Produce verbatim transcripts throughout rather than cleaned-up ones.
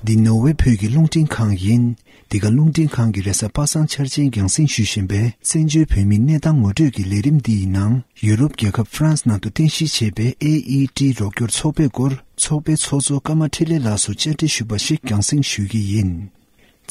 འདི་ནོར་ཝེ་བོད་ཀྱི་རླུང་འཕྲིན་ཁང་ཡིན། འདི་ག་རླུང་འཕྲིན་ཁང་གི་རེས་གཟའ་པ་སངས་འཆར་ཅན་རྒྱང་སྲིང་ཞུ་བཞིན་པའི་བཙན་བྱོལ་བོད་མིའི་གནས་སྟངས་ངོ་སྤྲོད་ཀྱི་ལས་རིམ་འདི་ཡི་ནང་ཡུ་རོབ་རྒྱལ་ཁབ་ཧྥ་རན་སི་ནང་དུ་རྟེན་གཞི་བྱས་པའི་ཨེ་ཨི་ཊི་རོགས་སྐྱོར་ཚོགས་པའི་སྐོར་ཚོགས་པའི་ཚོགས་གཙོ་ཀརྨ་འཕྲིན་ལས་ལགས་སུ་བཅར་འདྲི་ཞུས་པ་ཞིག་རྒྱང་སྲིང་ཞུ་གི་ཡིན།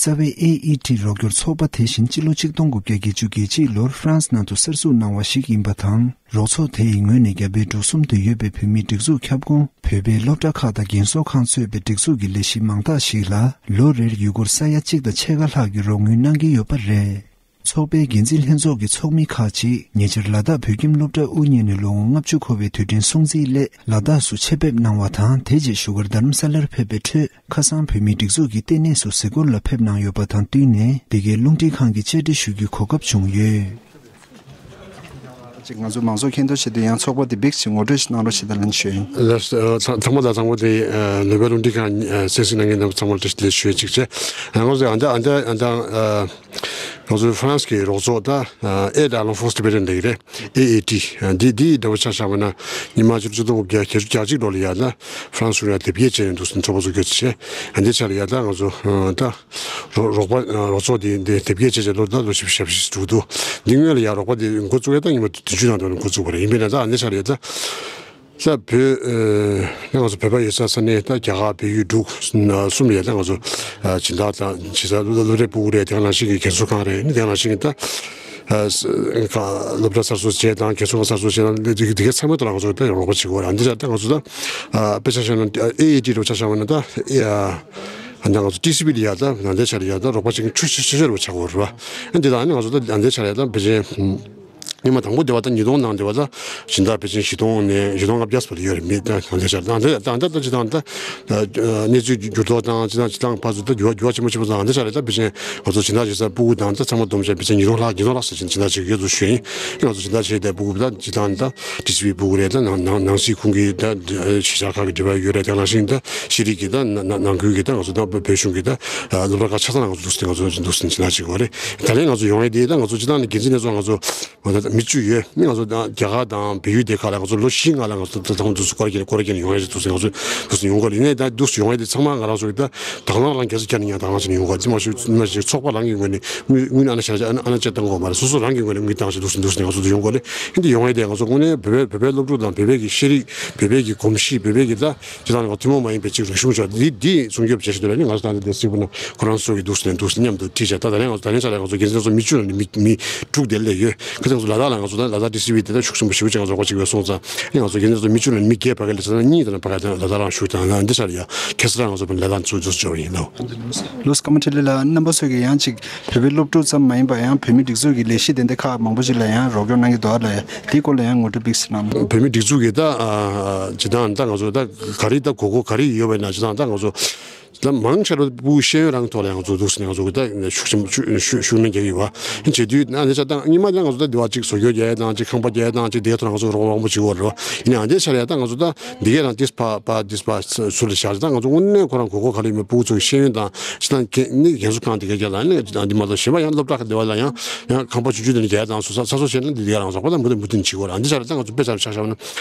རྩ་བའི་ཨེ་ཨི་ཊི་རོགས་སྐྱོར་ཚོགས་པ་དེ་བཞིན་སྤྱི་ལོ་ཆིག་སྟོང་དགུ་བརྒྱ་བརྒྱད་ཅུ་གྱ་གཅིག་ལོར་ཧྥ་རན་སི་ནང་དུ་གསར་འཛུགས་གནང་བ་ཞིག་ཡིན་པ་དང་། རོགས་ཚོགས་དེ་ཡི་ངོས་ནས་རྒྱ་བལ་འབྲུག་གསུམ་དུ་ཡོད་པའི་བོད་མིའི་སྒྲིག་འཛུགས་ཁྱབ་ཁོངས་བོད་པའི་སློབ་གྲྭ་ཁག་དང་རྒན་གསོ་ཁང་གཙོས་པའི་སྒྲིག་འཛུགས་ཀྱི་ལས་གཞི་མང་དག་ཞིག་ལ་ལོ་རེར་ཡུ་སྒོར་ས་ཡ་གཅིག་དང་ཕྱེད་ཀ་ལྷག་གི་རོགས་དངུལ་གནང་གི་ཡོད་པ་རེད། ཚོགས་པའི་འགན་འཛིན་ལྷན་ཚོགས་ཀྱི་ཚོགས་མི་ཁག་ཅིག་ཉེ་ཆར་ལ་དྭགས་བོད་ཁྱིམ་སློབ་གྲྭ་དབུ་བརྙེས་ནས་ལོ་ངོ་ལྔ་བཅུ་འཁོར་བའི་དུས་དྲན་སྲུང་བརྩིའི་སླད་ལ་དྭགས་སུ་ཆེད་ཕེབས་གནང་བ་དང་། དེ་རྗེས་བཞུགས་སྒར་རྡ་རམ་ས་ལར་ཕེབས་པའི་ཁྲོད་ཁ་སང་བོད་མིའི་སྒྲིག་འཛུགས་ཀྱི་ལྟེ་གནས་སུ་གཟིགས་སྐོར་ལ་ཕེབས་གནང་ཡོད་པ་དང་བསྟུན་ནས། འདི་གའི་རླུང་འཕྲིན་ཁང་གི་བཅར་འདྲི་ཞུ་རྒྱུའི་གོ་སྐབས་བྱུང་ཡོད། ཅིག་ང་ཚོ་མང་ཚོགས་མཁྱེན་རྟོགས་ཆེད་དུ་ཡང་ཚོགས་པ་འདི་བིག་ཅིག་ངོ་སྤྲོད་ཞིག་གནང་རོགས་ཞེས་དང་ལན་ཞུས་ཡིན། ལགས་སོ། ཚང་ཚང་མ་དང་ཚང་མ་དེ་ནོར་ཝེ་རླུང་འཕྲིན་ཁང་གསན་གཟིགས་གནང་མཁན་རྣམས་ཚང་མར་བཀྲ་ཤིས་བདེ་ལེགས་ཞུ་ཡ་གཅིག་བྱས། ང་ཚོ་ཨ་འདྲ་ཨ་འདྲ་ཨ་འདྲ་ང་ཚོའི་ཧྥ་རན་སི་གི་རོགས་ཚོགས་ད་ཨེ་ཌ་ཨ་ལོང་ཧྥོ་སི་ཊི་བེ་ཊན་ལབ་ཀྱི་རེད། ཨེ་ཨེ་ཊི། འདི་འདི་འདྲ་བོ་ཆ་བཞག་པ་ན་ཉི་མ་ཕྱི་ལོ་ཆིག་སྟོང་དགུ་བརྒྱ་བརྒྱད་ཅུ་གྱ་གཅིག་ལོ་ལ་ཡ་ད་ཧྥ་རན་སི་གཞུང་ལ་དེབ་སྐྱེལ་བྱས་ནས་འདུག་སེ་ཚོགས་པ་བཟོ་རྒྱུ་བྱས། འདི་ཆ་ལ་ཡ་ད་ང་ཚོ་ད་རོགས་རོགས་པ་རོགས་ཚོགས་འདི་འདི་དེབ་སྐྱེལ་བྱས་བྱས་ལོ་ད་ལོ་བཞི་བཅུ་ཞེ་བཞི་འགྲོ་འདུག་འདི་སྔོན་ལ་ཡ་རོགས་པ་འདི་འགོ་བཙུགས་ཡ་ད་ཉི་མ་བདུན་ཅུ་ནང་དུ་འགོ་བཙུགས་པ་རེད། ཡིན་པས་ན་ད་འདི་ཆ་ལ་ཡ་ད། ས་བོད། ཨ་ང་ཚོ་བོད་པ་ཡོད་ས་ས་གནས་ད་རྒྱ་གར་བལ་ཡུལ་འབྲུག་གསུམ་ལ་ཡ་ད་ང་ཚོ་སྦྱིན་བདག་དང་ཇི་ལྟར་སློབ་གྲྭའི་ཕྲུ་གུ་རེད། དེ་ག་ནང་བཞིན་གྱི་རྒན་གསོ་ཁང་རེད། ཨ་ནི་དེ་ག་ནང་བཞིན་གྱི་ད་སློབ་གྲྭ་གསར་བཟོ་བྱས་དང་རྒན་གསོ་ཁང་གསར་བཟོ་བྱས་དང་དེ་དེ་གའི་ཚང་མ་དུ་ལ་ང་ཚོ་ད་རོགས་པ་བྱེད་དགོས་རེད། འདི་ཆ་ད་ང་ཚོ་ད་དཔེ་ཆ་བཞག་ན་ཨེ་ཨེ་ཊི་རོགས་ཆ་བཞག་པ་ན་ད་ཨ་ད་ང་ཚོ་ཊི་སི་བི་ལ་ཡ་ད་ང་འདི་ཆ་ལ་ཡ་ད་རོགས་པ་བྱེད་མཁན་ཆེ་ཆེ་ཆེ་ཆེ་རུ་ཆགས་དགོས་རེད་བ། ཨ་འདི་དང་ཨ་ནི་ང་ཚོ་ད་ང་འདི་ཆ་ལ་ཡ་ད་བེ་ཅིང་། ཉི་མ་དང་པོ་དེ་བ་ད་ཉིས་སྟོང་ནང་དེ་བ་ད་སྦྱིན་བདག་ཕལ་ཆེར་བཞི་སྟོང་ནས་བཞི་སྟོང་ལྔ་བརྒྱ་བར་དུ་ཡོད་རེད། མི་ད་གང་ལྟར་ཆགས་ད་ད་ད་ད་ཅི་དང་ད་གནས་ཚུལ་འགྱུར་ལྡོག་དང་ཅི་དང་ཅི་དང་ཕར་ཚུར་ད་འགྱུར་བ་འགྱུར་བ་ཆེན་པོ་ཆེན་པོ་དང་དེ་ཆགས་རེད། ད་ཕལ་ཆེར་ང་ཚོ་སྦྱིན་བདག་བྱེད་ས་ཕྲུ་གུ་དང་ད་ཚང་མ་བསྡོམས་བྱས་ཕལ་ཆེར་ཉིས་སྟོང་ལྷག་ཉིས་སྟོང་ལྷག་ཙམ་ཅིག་སྦྱིན་བདག་བྱེད་ཀྱི་ཡོད་ཚུལ་ཞུས་ཡིན། ང་ཚོ་སྦྱིན་བདག་བྱེད་དེ་ཕྲུ་གུ་ད་ཅི་དང་ད་ཊི་སི་ཝི་ཕྲུ་གུ་རེད། ད་ནང་ནང་སྲིད་ཁུངས་ཀྱི་ད་གཞིས་ཆགས་ཁག་གི་འབྲེལ་བ་ཡོད་རེད། དེ་ནང་བཞིན་ད་ཤེས་རིག་གི་ད་ནང་ཁུལ་གྱི་ད་ང་ཚོ་ད་བོད་གཞུང་གི་ད་སློབ་གྲྭ་ཁག་ཆ་ཚང་ལ་ང་ཚོ་འདུག་སེ་ང་ཚོ་འདུག་སེ་སྦྱིན་བདག་བྱེད་ཀྱི་ཡོད་རེད། ད་ལན་ང་ཚོ་ཡོང་ཡས་དེ་ད་ང་ཚོ་སྤྱི་བཏང་ནས་འགན་འཛིན་ལས་ཚོགས་ང་ཚོ་ང་ཚོ་མི་བཅུ་ཡོད། ནི་ང་ཚོ་ད་རྒྱ་གར་དང་བལ་ཡུལ་དེ་ཁག་ལ་ང་ཚོ་ལོ་བཞི་ལྔ་ལ་ང་ཚོ་ད་དང་འདུག་སེ་སྐོར་ར་སྐྱེལ་སྐོར་ར་སྐྱེལ་ནས་ཡོང་ཡས་ཅིག་འདུག་སེ་ང་ཚོ་འདུག་སེ་ཡོང་གི་ཡོད་རེད། ཡིན་ནའི་ད་འདུག་སེ་ཡོང་ཡས་དེ་ཚང་མ་ང་རང་ཚོ་གི་ད་དང་བླངས་རང་སྒེར་སུ་བསྐྱལ་ནས་ཡང་དང་བླངས་བྱས་ནས་ཡོང་གི་ཡོད་རེད། དེ་མ་གཞི་མ་གཞི་ཚོགས་པ་རང་གི་ངོས་ནས་དངུལ་དངུལ་ཨ་ན་ཤ་ཨ་ན་ཨ་ན་ཅེ་བཏང་དགོས་མ་རེད། སོ་སོ་རང་གི་ངོས་ནས་དངུལ་བཏང་བྱས་འདུག་སེ་འདུག་སེ་ང་ཚོ་འདུག་ཡོང་གི་ཡོད་རེད། ཡིན་དེ་ཡོང་ཡས་དེ་ང་ཚོ་དངོས་གནས་བོད་པའི་བོད་པའི་སློབ་ཕྲུག་དང་བོད་པའི་གི་ཤེས་རིག་བོད་པའི་གི་གོམས་གཤིས་བོད་པའི་གི་ད་ཅི་ལྟར་ཐུན་མོང་མ་ཡིན་པའི་ཅིག་རིག་གཞུང་ཆོག་འདི་འདི་སྲུང་སྐྱོབ་བྱེད་བཞིན་དུ་ལ་ནི་ང་ཚོ་ད་ལྟ་འདི་སྲིད་པ་ན་ཁོ་རང་ཚོ་གི་འདུག་སེ་ནས་འདུག་སེ་མཉམ་དུ་ཁྲིད་བྱས། ད་ད་ནས་ང་ཚོ་ད་ནས་ཆ་ལ་ང་ཚོ་དགེ་རྒན་ཚོ་མི་བཅུ་ལ་ནི་མི་མི་དྲུག་དེ་སླེབས་ཡོད། ཁ་སང་ང་ཚོ་ལ་དྭགས་ལ་ང་ཚོ་ད་ལ་དྭགས་ཊི་སི་ཝི་དེ་ད་ཤུགས་ཆེན་པོ་ཞེ་པོ་ཅིག་ང་ཚོ་རོགས་པ་བྱེད་ཀྱི་ཡོད་སོང་ཙང་ནི་ང་ཚོ་དགེ་རྒན་ཚོ་མི་བཅུ་ལ་ནི་མི་བརྒྱད་བར་བརྒལ་ལ་ཚོ་ད་གཉིས་དེ་ན་བར་བརྒལ་ད་ལ་དྭགས་རང་ཞུགས་དང་ལ་འདི་ཆ་ལ་ཡ་ཁ་སང་ང་ཚོ་ལ་དྭགས་ཚོ་འདུག་སེ་འབྱོར་བ་ཡིན་ནོ། ལོས་ཀ་མ་ཁྲི་ལི་ལ་རྣམ་པ་ཚོས་ཀྱི་ཡང་ཅིག་བོད་པའི་སློབ་ཕྲུག་ཙམ་མ་ཡིན་པར་ཡང་བོད་མི་སྒྲིག་འཛུགས་ཀྱི་ལས་གཞི་དེ་འདྲ་ཁག་མང་པོ་ཞིག་ལ་ཡང་རོགས་སྐྱོར་གནང་གི་འདུག་ཨ་ལ་ཡ་དེའི་སྐོར་ལ་ཡང་ངོ་སྤྲོད་བིག་ཙམ་གནང་། བོད་མི་སྒྲིག་འཛུགས་ཀྱི་ད་ཨ་ཇི་ལྟར་ད་ང་ཚོ་ད་ག་རེ་ད་གོ་གོ་ག་རེ་ཡོད་པ་ཡིན་ན་ཇི་ལྟར་ད་ང་ཚོ་ད་མང་ཆེ་བ་ཕྲུ་གུ་ཤེས་ཡོན་རང་ཐོག་ལ་ང་ཚོ་འདུག་སེ་ང་ཚོ་ད་ཤུགས་ཆེན་པོ་ཤུགས་ཤུགས་ཤུགས་སྣོན་རྒྱག་གི་ཡོད་པ་བྱེད་དུས་ན་འདི་ཆ་ད་སྔོན་མ་ད་ང་ཚོ་ད་འདི་བ་གཅིག་བཟོ་བཀོད་རྒྱག་ཡས་དང་གཅིག་ཁང་པ་རྒྱག་ཡས་དང་གཅིག་དེའི་ཐོག་ང་ཚོ་རོགས་རོགས་པ་བྱེད་དགོས་རེད་བ། ཡིན་ནའང་འདི་ཆ་ལ་ཡ་ད་ང་ཚོ་ད་འདི་གས་རང་ཏིས་ཕ་པ་ཏིས་པ་ཚུར་ལ་བཞག་ད་ང་ཚོ་དངོས་གནས་ཁོ་རང་གོ་གོ་ག་ལ་ཡོད་མེད་ཕྲུ་གུ་ཚོ་གི་ཤེས་ཡོན་དང་ཅི་ད་གན་ནི་རྒན་གསོ་ཁང་དེ་གས་རྒྱག་ལ་ནི་འདི་མ་གཏོགས་གཞན་པ་ཡང་སློབ་གྲྭ་ཁག་དེ་བ་ལ་ཡང་ཡང་ཁང་པ་ཆུང་ཆུང་དེ་ནས་རྒྱག་ཡས་དང་སོ་ས་ས་སོ་བྱས་ན་འདི་དེ་གས་རང་བཟོ་པ་དང་མུ་མཐུད་མུ་མཐུད་བྱེད་དགོས་རེད། འདི་ཆ་ལ་ད་ང་ཚོ་དཔེ་ཆ་ཆ་བཞག་ན་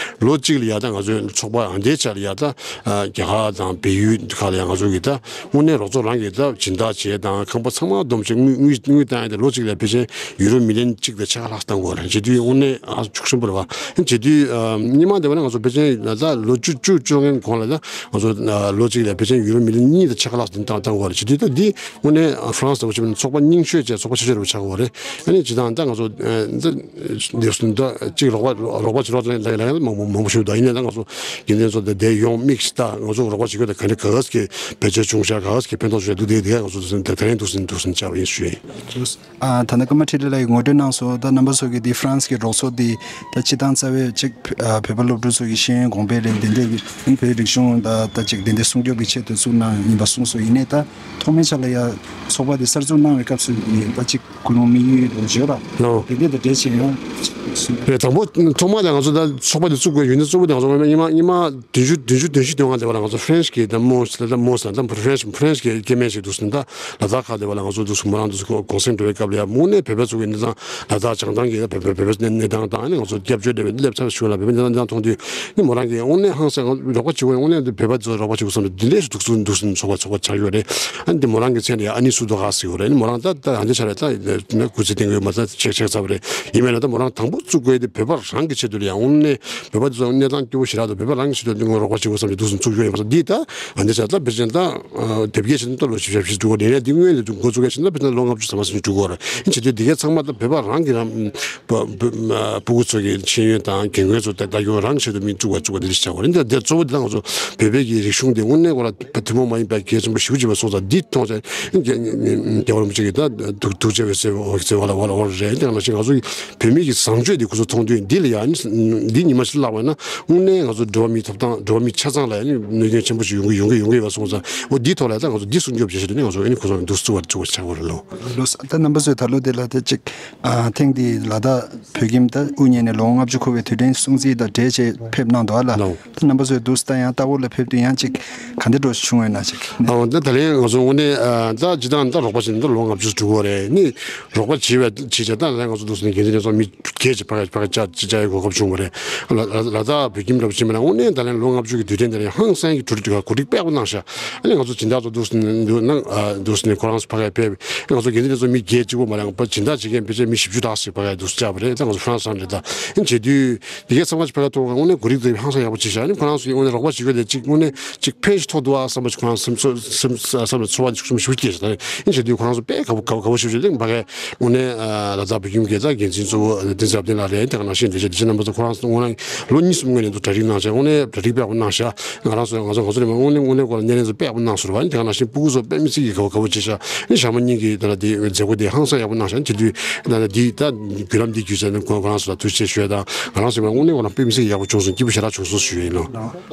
ལོ་གཅིག་ལ་ཡ་ད་ང་ཚོའི་ཚོགས་པ་འདི་ཆ་ལ་ཡ་ད་རྒྱ་གར་དང་བལ་ཡུལ་ཁག་ལ་ཡ་ང་ཚོ་གི་ད་དངོས་གནས་རོགས་ཚོགས་རང་གི་ད་སྦྱིན་བདག་བྱས་དང་ཁང་པ་ཚང་མ་བསྡོམས་བྱས་དངུལ་དངུལ་དངུལ་བཏང་ཡ་དེ་ལོ་གཅིག་ལ་ཕལ་ཆེར་ཡུ་རོ་མི་ལི་ཡོན་གཅིག་དང་ཕྱེད་ཀ་ལྷག་བཏང་དགོས་རེད། བྱེད་དུས་དངོས་གནས་ཨ་ཤུགས་ཆེན་པོ་རེད་བ། བྱེད་དུས་སྔོན་མ་དེ་བ་ནས་ང་ཚོ་ཕལ་ཆེར་ད་ལོ་བཅུ་བཅུ་བཅོ་ལྔའི་གོང་ལ་ད་ང་ཚོ་ལོ་གཅིག་ལ་ཕལ་ཆེར་ཡུ་རོ་མི་ལི་ཡོན་གཉིས་དང་ཕྱེད་ཀ་ལྷག་དེ་བཏང་བཏང་དགོས་རེད། བྱེད་དུས་ད་འདི་དངོས་གནས་ཧྥ་རན་སི་ལ་བྱེད་པའི་ཚོགས་པ་རྙིང་ཤོས་བྱས་ཚོགས་པ་ཆེ་ཤོས་རེད་བ་ཆགས་དགོས་རེད། ཨ་ནི་ཇི་ལྟར་ད་ང་ཚོ་འདི་ད་གཅིག་རོགས་པ་རོགས་པ་བྱེད་རོགས་ལས་ལས་མང་པོ་མང་པོ་ཞིག་འདུག་ཡིན་ནའི་ད་ང་ཚོ་འགན་འཛིན་ཚོ་དེ་དེ་ཡོང་དམིགས་ད་ང་ཚོ་རོགས་པ་བྱེད་རྒྱུ་དེ་ག་འདྲ་ག་གས་ཀྱི་བེད་སྤྱོད་བྱུང་ཤག་ག་གས་ཀྱི་ཕན་ཐོགས་བྱུང་ཤག་འདུག་དེ་དེ་ག་ང་ཚོ་དེ་དེ་རིང་འདུག་སེ་འདུག་སེ་བྱས་པ་ཡིན་ཞུ་ཡིན། ཨ་ད་ནི་ཀརྨ་འཕྲིན་ལས་ལགས་ཀྱིས་ངོ་སྤྲོད་གནང་སོང་། ད་རྣམ་པ་ཚོ་གིས་འདི་ཧྥ་རན་སི་གི་རོགས་ཚོགས་འདི་ད་སྤྱིར་བཏང་རྩ་བའི་གཅིག་བོད་པ་སློབ་ཕྲུག་ཚོ་གི་ཤེས་ཡོན་གོང་འཕེལ་རེད། འདི་འདྲའི་གི་བོད་རིག་གཞུང་ད་ད་ཅིག་འདི་འདྲའི་སྲུང་སྐྱོབ་ཀྱི་ཆེད་དུ་བཙུགས་གནང་ཡིན་པ་གསུངས་སོང་། ཡིན་ནའི་ད་ཐོག་མའི་ཆ་ལ་ཡ་ཚོགས་པ་འདི་གསར་འཛུགས་གནང་བའི་སྐབས་སུ་ད་ཅིག་ཁོ་རང་དམིགས་ཡུལ་དང་བརྗོད་པ་ལོ། དེ་འདྲའི་དང་འབྲེལ་བྱས་ཡང་རེད། དང་པོ་ཐོག་མ་དེ་ང་ཚོ་ད་ཚོགས་པ་དེ་བཙུགས་དགོས་ཡོད་ན་གཙོ་བོ་དེ་ང་ཚོ་སྔོན་མ་ཉི་མ་ཉི་མ་བདུན་ཅུ་བདུན་ཅུ་བདུན་ཅུ་དོན་ལྔ་དེ་བ་ལ་ང་ཚོ་ཧྥ་རན་སི་གི་ད་མོ་སི་ད་མོ་སི་ད་ཧྥ་རན་སི་ཧྥ་རན་སི་གི་སྐྱེ་དམན་ཞིག་འདུག་སེ་ད་ལ་དྭགས་ཁག་དེ་བ་ལ་ང་ཚོ་འདུག་སེ་མོ་རང་འདུག་སེ་གུང་སེང་འགྲོ་བའི་སྐབས་ལ་ཡ་དངོས་གནས་བོད་པ་ཚོ་གི་གནས་སྟངས་ལ་དྭགས་བྱང་ཐང་གི་ད་བོད་ བོད་པའི་གནས་གནས་སྟངས་དང་ནི་ང་ཚོ་སྐྱབས་བཅོལ་བསྡད་པའི་སླེབས་ཚར་ཞུ་ལ་བོད་པའི་གནས་སྟངས་མཐོང་དུས་ནི་མོ་རང་གིས་དངོས་གནས་ཧང་སང་རོགས་པ་བྱེད་དགོས་དངོས་གནས་བོད་པ་ཚོ་རོགས་པ་བྱེད་དགོས་བསམ་ནས་འདི་འདྲས་སུ་འདུག་སུ་འདུག་སུ་ཚོགས་པ་ཚོགས་པ་ཆགས་ཡོད་རེད། ཨ་ནི་འདི་མོ་རང་གི་མཚན་ལ་ཡང་ཨ་ནི་སུ་དོ་ཧ་ཟེར་ཡོད་རེད། ནི་མོ་རང་ད་ད་ཧ་འདི་ཆ་རེད་ད་སྐུ་ཚེ་བརྟན་གི་ཡོད་མ་ད་ཆེག་ཆེག་ཚར་བ་རེད། ཡིན་མིན་ལ་ད་མོ་རང་དང་པོ་བཙུགས་དགོས་དེ་བོད་པ་རང་གི་ཆེད་དུ་ལ་ཡང་དངོས་གནས་བོད་པ་ཚོ་གནས་སྟངས་སྐྱོ་བོ་ཞེ་དྲག་འདུག་བོད་པ་རང་གི་ཆེད་དུ་ངོ་རོགས་པ་བྱེད་དགོས་བསམ་ནས་འདུག་སུ་བཙུགས་ཡོད་ཡིན་པ་འདི་ད་ཧ་འདི་ཆ་ད་བེད་ཅན་ད་དེབ་སྐྱེལ་བྱེད་ན་ད་ལོ་བཞི་བཅུ་ཞེ་དྲུག་གོ་ནས་ནས་འདི་སྔོན་ལ་འགོ་བཙུགས་ཡ་བྱེད་ན་ད་བེད་ཅན་ལོ་ལྔ་བཅུ་ཙམ་ཟིན་དྲུག་གོ་རེད། ཡིན་བྱེད་དུས་འདི་གའི་ཚང་མ་ད་བོད་པ་རང་གི་རང་བ་བ་སྤུ་གུ་ཚོ་གི་ཤེས་ཡོན་དང་རྒན་རྒོན་ཚོ་ད་ད་ཡོད་རང་ཆེད་དུ་མི་བཙུགས་པ་བཙུགས་པ་འདི་འདྲ་ཞིག་བྱ་དགོས་རེད། འདི་འདི་གཙོ་བོ་འདི་ད་ང་ཚོ་བོད་པའི་གི་རིག་གཞུང་འདི་དངོས་གནས་ཁོ་ར་ཐུན་མོང་མ་ཡིན་པའི་གལ་ཆེན་པོ་ཞེ་པོ་ཅིག་ཡིན་པ་སོང་ཙང་འདི་མཐོང་ཙང་རྒྱལ་བ་རིན་པོ་ཆེ་གི་ད་ཐུགས་ཐུགས་རྗེ་བའི་ཟེར་བ་ཟེར་བ་ལ་བ་ལ་བ་ལ་རེད། དེ་ང་ཚོ་ང་ཚོ་བོད་མི་གི་བཟང་སྤྱོད་འདི་ཁོ་ཚོ་མཐོང་དུས་འདི་ལ་ཡང་འདི་ཉི་མ་ཞིག་བརླག་པ་ན་དངོས་གནས་ང་ཚོ་འགྲོ་བ་མིའི་ཐོབ་ཐང་འགྲོ་བ་མི་ཆ་ཚང་ལ་ཡང་གནོད་སྐྱོན་ཆེན་པོ་ཞིག་ཡོང་གི་ཡོང་གི་ཡོང་གི་ཡོད་པ་སོང་ཙང་འོ་འདིའི་ཐོག་ལ་ད་ང་ཚོ་འདི་སྲུང་སྐྱོབ་བྱེད་ཆེད་དུ་ནི་ང་ཚོ་ཨ་ནི་ཁོ་ཚོ་འདུག་བཙུགས་པ་བཙུགས་པ་ཆགས་དགོས་རེད་ལོ། ལོ་ད་རྣམ་པ་ཚོས་ད་ལོ་དེ་ལ་ད་ཅིག་ཨ་ཐེངས་འདི་ལ་ད་བོད་ཁྱིམ་ད་དབུ་བརྙེས་ནས་ལོ་ངོ་ལྔ་བཅུ་འཁོར་བའི་དུས་དྲན་སྲུང་བརྩི་དང་འབྲེལ་བྱས་ཕེབས་གནང་འདུག་ཨ་ལ། ལོ། ད་རྣམ་པ་ཚོས་འདུག་ད་ཡང་ལྟ་བུ་ལ་ཕེབས་དུས་ཡང་ཅིག་ག་འདྲ་འགྲོ་བྱུང་ཡོད་ན་ཅིག་ཨ་འོ་ད་ད་ལན་ང་ཚོ་དངོས་གནས་ཨ་ད་སྤྱི་བཏང་ད་རོགས་པ་བྱེད་ན་ད་ལོ་ལྔ་བཅུ་དྲུག་གོ་རེད་ནི་རོགས་པ་བྱེད་པའི་བྱེད་བྱ་ད་ལན་ང་ཚོ་འདུག་ཟེར་ནས་འགན་འཛིན་ལས་ཚོགས་མི་སྒེར་གྱི་ཕ་ག་ཕ་ག་ཅག་ཅི་ཅག་ཡི་གོ་སྐབས་བྱུང་བ་རེད། ལ་ལ་ལ་དྭགས་བོད་ཁྱིམ་རབ་ཆེན་མི་ལ་དངོས་གནས་ད་ལན་ལོ་ལྔ་བཅུ་གི་དུས་དྲན་དེ་ལ་ཧང་སང་གི་གྲ་སྒྲིག་གྲ་སྒྲིག་དཔེ་པོ་གནང་ཤག་ཨ་ནི་ང་ཚོ་སྦྱིན་བདག་ཚོ་འདུག་ཟེར་ནས་འདུག་ན་འདུག་ཟེར་ནས་ཁོ་རང་ཚོ་ཕ་ག་ཕེབས་ང་ཚོ་འགན་འཛིན་ལས་ཚོགས་མི་སྒེར་གཅིག་པོ་མ་རེད། ང་ཚོ་སྦྱིན་བདག་བྱེད་མཁན་ཕལ་ཆེར་མི་བཞི་བཅུ་ལྷག་ཞིག་ཕ་ག་འདུག་བཅར་བ་རེད། ད་ང་ཚོ་ཧྥ་རན་སི་རང་རེད། ད་ཨ་ནི་བྱེད་དུས་འདི་གའི་ཚང་མ་ཕ་ག་ཐོག་དངོས་གནས་གོ་རིག་དེ་ཧང་སང་ཡག་པོ་བྱེད་ཤག་ཨ་ནི་ཁོ་རང་ཚོ་ཡི་དངོས་གནས་རོགས་པ་བྱེད་དགོས་དེ་གཅིག་དངོས་གནས་གཅིག་ཕན་ཞིག་ཐོགས་འདུག་ཨ་བསམ་པ་ཞིག་ཁོ་རང་སེམས་སེམས་སེམས་ལ་ཚོར་བ་ཞིག་ཤུགས་ཆེ་སྐྱེས་ཤག་ད་ཨ་ནི་བྱེད་དུས་ཁོ་རང་ཚོ་དཔེ་དགའ་པོ་དགའ་པོ་དགའ་པོ་ཞེ་པོ་ཅིག་ལ་ཕ་གའི་དངོས་གནས་ལ་དྭགས་བོད་ཁྱིམ་གྱི་ད་འགན་འཛིན་གཙོ་བོ་བསྟན་འཛིན་རབ་བརྟན་ལགས་རེད། དེ་ག་ནང་བཞིན་དེ་བྱས་དེ་བྱས་རྣམ་པ་ཚོ་ཁོ་རང་ཚོ་དངོས་གནས་ལོ་གཉིས་གསུམ་སྔོན་ནས་འདུག་གྲ་སྒྲིག་གནང་བྱས་དངོས་གནས་གྲ་སྒྲིག་དཔེ་ཡག་པོ་གནང་ཤག་ང་རང་ཚོ་ང་ཚོ་ང་ཚོ་ནས་མ་དངོས་གནས་དངོས་གནས་ཁོ་རང་སྣེ་ལེན་ཚོ་དཔེ་ཡག་པོ་གནང་སོང་རེད་བ། དེ་ག་ནང་བཞིན་སྤུ་གུ་ཚོ་དཔེ་མི་སྲིད་ཀྱི་དགའ་པོ་དགའ་པོ་བྱས་ཤག་ཨ་ནི་ཞག་མ་གཉིས་ཀྱི་དེ་ལ་དེ་མཛད་སྒོ་དེ་ཧང་སང་ཡག་པོ་གནང་ཤག་ཨ་ནི་བྱེད་དུས་ད་ལྟ་འདི་ད་བརྒྱུད་ལམ་འདི་བརྒྱུད་བྱས་ནས་ཁོ་ཁོ་རང་ཚོ་ལ་ཐུགས་རྗེ་ཆེ་ཞུ་ཡ་དང་ང་རང་ཚོ་ནས་མ་དངོས་གནས་ཁོ་རང་དཔེ་མི་སྲིད་ཀྱི་ཡག་པོ་བྱུང་སོང་སྐྱིད་པོ་ཞེ་དྲག་བྱུང་སོང་ཞུ་ཡ་ཡིན་ལོ།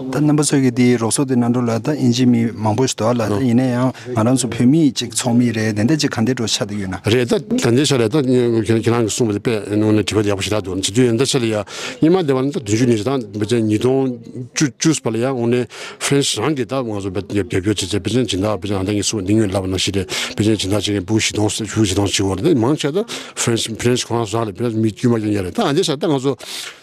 ད་རྣམ་པ་ཚོས་ཀྱི་འདི་རོགས་ཚོགས་དེ་ནང་ལོགས་ལ་ད་དབྱིན་ཇིའི་མི་མང་པོ་ཞིག་འདུག་ཨ་ལ། ད་ཡིན་ན་ཡང་ང་རང་ཚོ་བོད་མི་ཅིག་ཚོགས་མི་རེད། དེ་འདྲ་ཅིག་ག་འདྲ་འགྲོ་ཆགས་བསྡད་ཡོད་ན། རེད། ད་ད་འདྲ་ཆགས་རེད། ད་ཁྱེད་ཁྱེད་རང་གིས་གསུངས་པ་དེ་དཔེ་ནང་ནས་དྲི་བ་དེ་ཡག་པོ་ཞེ་དྲག་འདུག་བྱེད་དུས་ཡིན་ད་ཆ་ལ་ཡ་སྔོན་མ་བསྡད་པ་ནི་ད་བདུན་ཅུ་ནས་བྱས་ད་ཕལ་ཆེར་ཉིས་སྟོང་བཅུ་བཅུ་བར་ལ་ཡ་དངོས་གནས་ཧྥ་རན་སི་རང་གིས་ད་ང་ཚོ་རྒྱབ་སྐྱོར་བྱེད་ཚེ་ཕལ་ཆེར་སྦྱིན་བདག་ཕལ་ཆེར་ཨ་ད་ངས་གསུངས་འདི་སྔོན་ལབ་པ་ནང་བཞིན་རེད། ཕལ་ཆེར་སྦྱིན་བདག་བྱེད་མཁན་ཕྲུ་གུ་བཞི་སྟོང་ཕྲུ་གུ་བཞི་སྟོང་ཅིག་ཡོད་རེད། ད་མང་ཆེ་ད་ཧྥ་རན་སི་ཧྥ་རན་སི་ཁོ་རང་ཚོ་རང་ལ་ཕལ་ཆེར་མི་དཀྱུས་མ་རྐྱང་རྐྱང་རེད། ད་ཨ་འདི་ཆ་ད་ང་ཚོ་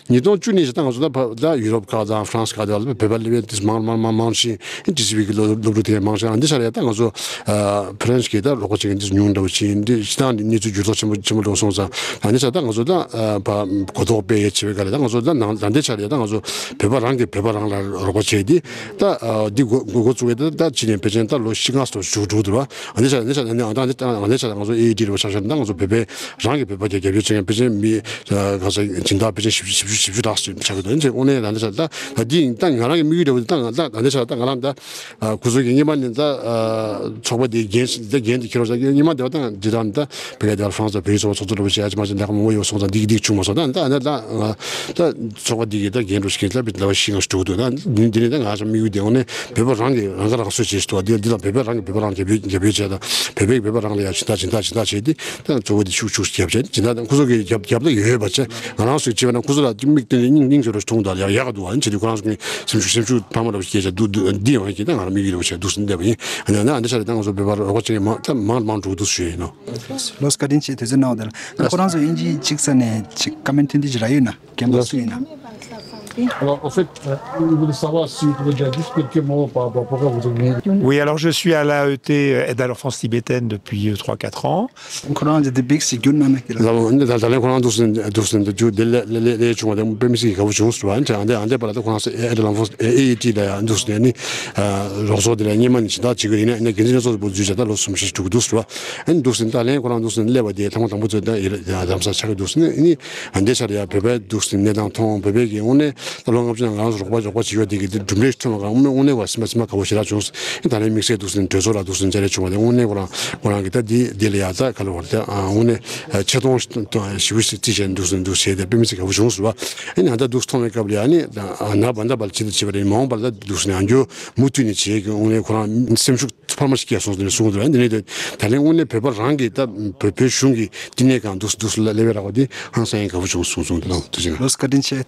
ཉིས་སྟོང་བཅུ་ནས་ད་ང་ཚོ་ད་ད་ཡུ་རོབ་ཁག་དང་ཧྥ་རན་སི་ཁག་དེ་བ་ལ་བོད་པ་སླེབས་ཡས་དེ་མང་མང་མང་མང་ཞིག་ཨིན་ཊི་སི་ཝི་གི་སློབ་སློབ་ཕྲུག་དེ་མང་ཞིག་ཨ་འདི་ཆ་རེད། ད་ང་ཚོ་ཧྥ་རན་སི་གི་ད་རོགས་པ་བྱེད་མཁན་དེ་ཉུང་འདྲ་བོ་ཞིག་ཨིན། འདི་སྤྱི་བཏང་འདི་གནས་ཚུལ་འགྱུར་ལྡོག་ཆེན་པོ་ཆེན་པོ་འགྲོ་སོང་ཙང་ཨ་འདི་ཆ་ད་ང་ཚོ་ད་གོ་རྟོགས་སྤེལ་ཡས་བྱེད་པའི་སྒང་ལ་ད་ང་ཚོ་ད་ནང་ད་འདི་ཆ་རེད། ད་ང་ཚོ་བོད་པ་རང་གིས་བོད་པ་རང་ལ་རོགས་པ་བྱེད་དེ་ད་འདི་འགོ་འགོ་འགོ་བཙུགས་པའི་ད་ད་ཕྱི་ནས་ཕལ་ཆེར་ད་ལོ་བཞི་ལྔ་ཙམ་ཞུགས་འགྲོ་འདུག་བ། ཨ་འདི་ཆ་ཨ་འདི་ཆ་ཨ་འདི་ཆ་ཨ་འདི་ཆ་ད་ང་ཚོ་ཨེ་ཨི་ཊི་རེད་བ། ཆ་བཞག་ན་ད་ང་ཚོ་བོད་པའི་རང་གི་བོད་པ་རྒྱབ་སྐྱོར་བྱེད་མཁན་ཕལ་ཆེར་མི་ག་ས་སྦྱིན་བདག་ཕལ་ཆེར་བཞི་བཅུ་བཞི་བཅུ་བཞི་བཅུ་ལྷག་ཙམ་ཆགས་ཀྱི་འདུག་ཨ་ནི་དངོས་གནས་ད་འདི་ཆ་ད་ད་འདི་ད་ང་རང་གི་དམིགས་ཡུལ་འདྲ་བོ་འདི་ད་ང་ད་ད་འདི་ཆ་ད་ང་རང་ད་ཁོ་ཚོ་གི་སྔོན་མ་ནས་ད་ཚོགས་པ་འདི་འགན་ད་འགན་འདི་འཁྱེར་རོགས་བྱ་རྒྱུ། སྔོན་མ་འདི་བ་ད་འདི་ད་ད་བོད་སྐད་དེ་ཧྥ་རན་སི་བོད་ཡིག་ཚོགས་པ་ཚོགས་གཙོ་འདྲ་བོ་བྱས་ཨ་ཅེ་མ་ཅེ་འདི་ག་མང་པོ་ཡོད་སོང་ཙང་འདི་གི་འདི་བྱུང་མ་སོང་། ད་ད་ད་ད་ཚོགས་པ་འདི་གི་ད་འགན་འགྲོ་ཞིག་ད་བི་ད་བ་ཤི་ང་ཞིག་འགྲོ་གི་འདུག་ད་འདི་འདི་ནས་ད་ང་ཚོ་དམིགས་ཡུལ་འདི་འོ་ནས་བོད་པ་རང་གི་རང་ཁ་རང་གསོ་བྱེད་ཞིག་འདུག་འདི་འདི་ལ་བོད་པ་རང་གི་བོད་པ་རང་རྒྱབ་སྐྱོར་རྒྱབ་སྐྱོར་བྱས་ད་བོད་པས་བོད་པ་རང་ལ་ཡ་སྦྱིན་བདག་སྦྱིན་བདག་སྦྱིན་བདག་བྱས་ཏེ། ད་གཙོ་བོ་དེ་ཤུགས་ཤུགས་རྒྱབ་བྱས་ཇི་ལྟར་ཁོ་ཚོ་གི་རྒྱབ་རྒྱབ་ལ་ཡོད་པ་བྱས། ང་རང་ཚོས་བྱས་པ་ན་ཁོ་ཚོ་ལ་མིག་སྟོན་ནས་སྙིང་སྙིང་རྗེ་རུ་མཐོང་དང་ཡག་ཡག་འདུག་ཨ་ནི་བྱས་དུས་ཁོ་རང་ཚོ་གི་སེམས་ཤུགས་སེམས་ཤུགས་འཕར་མ་འདྲ་བོ་སྐྱེས་བྱས་འདུག་འདི་ཡོང་ཡ་གི་ད་ང་རང་དམིགས་ཡུལ་འདྲ་བོ་བྱས་འདུག་ཟིན་བསྡད་པ་ཡིན། ཨ་ནི་ཨ་ནི་ཨ་འདི་ཆ་རེད། ད་ང་ཚོ་བོད་པ་རོགས་པ་བྱེད་མཁན་མང་ད་མང་མང་འགྲོ་འདུག་ཞུ་ཡིན་ནོ། ལོ་བཀའ་དྲིན་ཆེ། དུས་ཚོད་གནང་བ་དེ་ལ། ཁོ་རང་ཚོ་དབྱིན་ཇིའི་གཅིག་ས་ནས་ཅིག་བཀའ་མོལ་ཐུང་ཐུང་ཅིག་རག་ཡོད་ན། རྒན་པ་སུ་ཡིན་ན། Alors, en fait, euh, il voulait savoir si vous pouvez dire juste quelques mots par rapport à pourquoi vous êtes venu. Oui, alors je suis à l'A E T, euh, Aide à l'enfance tibétaine, depuis euh, trois quatre ans. ཁོ་རང་ཚོ་དེ་བིག་སི་བསྒྱུར་གནང་ན་ཁྱེད་ལ། ལ་ད་ད་ལན་ཁོ་རང་འདུག་སེ་འདུག་སེ་འདུག་རྒྱུ་དེ་ལས་ལས་ལས་ལས་བྱུང་བ་དེ་དཔེ་མི་སྲིད་ཀྱི་དགའ་པོ་བྱུང་ཟེར་བ། ཨ་འདྲ་ཨ་འདྲ་ཨ་འདྲ་པ་ལ་ད་ཁོ་རང་ཚོ་ཨེ་ཨེ་ལམ་ཧྥོ་ཨེ་ཨེ་ཨེ་ཊི་ལ་ཡང་འདུག་སེ་ནས་ནི་རོགས་ཚོགས་དེ་ལ་སྔོན་མ་ནས་སྦྱིན་བདག་བྱེད་ཀྱི་ཡིན་ན་ཡིན་ན་འགན་འཛིན་ཚོགས་པ་འཛུལ་བྱས་ད་ལོ་གསུམ་བཞི་ཞིག་འགྲོ་གི་འདུག་ཟེར་བ། ཨ་ནི་འདུག་སེ་ད་ལན་ཁོ་རང་འདུག་སེ་སླེབས་པ་དེ་ཐེངས་མ་དང་པོ་ཚོད་ད་ཡི་ར་རམ་ས་ཆགས་ཀྱི་འདུག་སེ་ནི་ཨ་འདྲ་ཆགས་ཡ་བོད་པའི་འདུག་སེ་གནས་སྟངས་མཐོང་བོད་པའི་གི་དངོས་གནས་ད་ལོ་ལྔ་བཅུ་ནང་ང་རང་ཚོ་རོགས་པ་རོགས་པ་བྱེད་ཡོད་དེ་གི་དེ་གྲུབ་འབྲས་ཐོན་པ་གང་དངོས་གནས་བ་སེམས་པ་སེམས་པ་དགའ་པོ་ཞེ་དྲག་བྱུང་། ད་ལན་དམིགས་བསལ་འདུག་སེ་གྲོས་ཚོགས་ལ་འདུག་སེ་མཇལ་འཕྲད་བྱུང་བ་དེ་དངོས་གནས་ཁོ་རང་ཁོ་རང་གི་ད་འདི་འདི་ལ་ཡ་ད་ག་ལ་བར་ད་དངོས་གནས་ཆེ་མཐོང་ཞིབ་པོ་ཞིག་རྩིས་བྱས་འདུག་སེ་འདུག་བྱས་ཏེ་དཔེ་མི་སྲིད་དགའ་པོ་བྱུང་ཟེར་བ། ཨ་ནི་ཨ་ད་འདུག་སེ་མཐོང་བའི་སྐབས་ལ་ཡ་ཨ་ནི་ན་བ་ད་བར་ཇི་ལྟར་བྱེད་པ་རེད། མ་འོངས་པར་ད་འདུག་སེ་ནས་ཨ་འགྱོ་མུ་མཐུད་ནས་བྱེད་ཀྱི་དངོས་གནས་ཁོ་རང་སེམས་ཤུགས་འཕར་མ་ཞིག་སྐྱེས་སོང་ཟེར་ནས་གསུངས་འདུག་ཨ་འདི་ནས་ད་ད་ལན་དངོས་གནས་བོད་པ་རང་གི་ད་བོད་བོད་གཞུང་གི་བསྟི་གནས་ཁང་འདུག་སེ་འདུག་སེ་ལ་སླེབས་པའི་རག་པ་འདི་ཧང་སང་ཡང་དགའ་པོ་བྱུང་གསུངས་སོང་། དེ་ལ་དུ་ཅིག་ལོ་བཀའ་དྲིན་ཆེ།